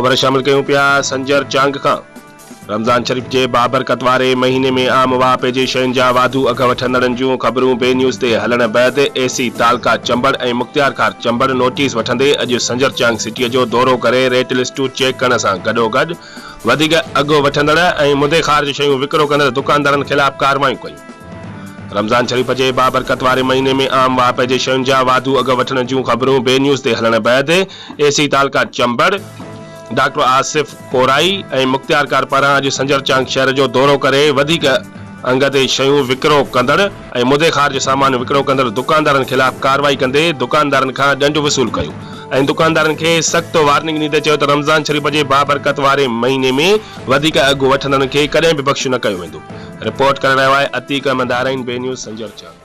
خبر شامل ڪيون پيا سنجر چانگ کان رمضان شريف جي بابرڪت واري مهيني ۾ عام واهپي جي شين جا واڌو اگهه وٺندڙن جون خبرون بي نيوز تي هلڻ بعد اي سي تعلقه چمبڙ ۽ مختيارڪار چمبڙ نوٽيس وٺندي اڄ سنجر چانگ سٽيء جو دورو ڪري ريٽ لسٽون چيڪ ڪرڻ سان گڏوگڏ وڌيڪ اگهه وٺندڙ ۽ مدي خارج شيون وڪرو ڪندڙ دڪاندارن خلاف ڪارروايون ڪيون. رمضان شريف جي بابرڪت واري مهيني ۾ عام واهپي جي شين جا واڌو اگهه وٺڻ جون خبرون بي نيوز تي هلڻ بعد اي سي تعلقه چمبڙ ڊاڪٽر آصف ڪورائي ۽ مختيارڪار پاران اڄ سنجر چانگ شهر جو دورو ڪري وڌيڪ انگ تي شيون وڪرو ڪندڙ ۽ مدي خارج سامان وڪرو ڪندڙ دڪاندارن خلاف ڪارروائي ڪندي دڪاندارن کان ڏنڊ وصول ڪيو ۽ دڪاندارن کي سخت وارننگ ڏيندي چيو ته رمضان شريف جي بابرڪت واري مهيني ۾ وڌيڪ اگهه وٺندڙن کي ڪڏهن به بخش نه ڪيو ويندو. رپورٽ ڪري رهيو آهي عتيق احمد آرائين بي نيوز سنجر چانگ.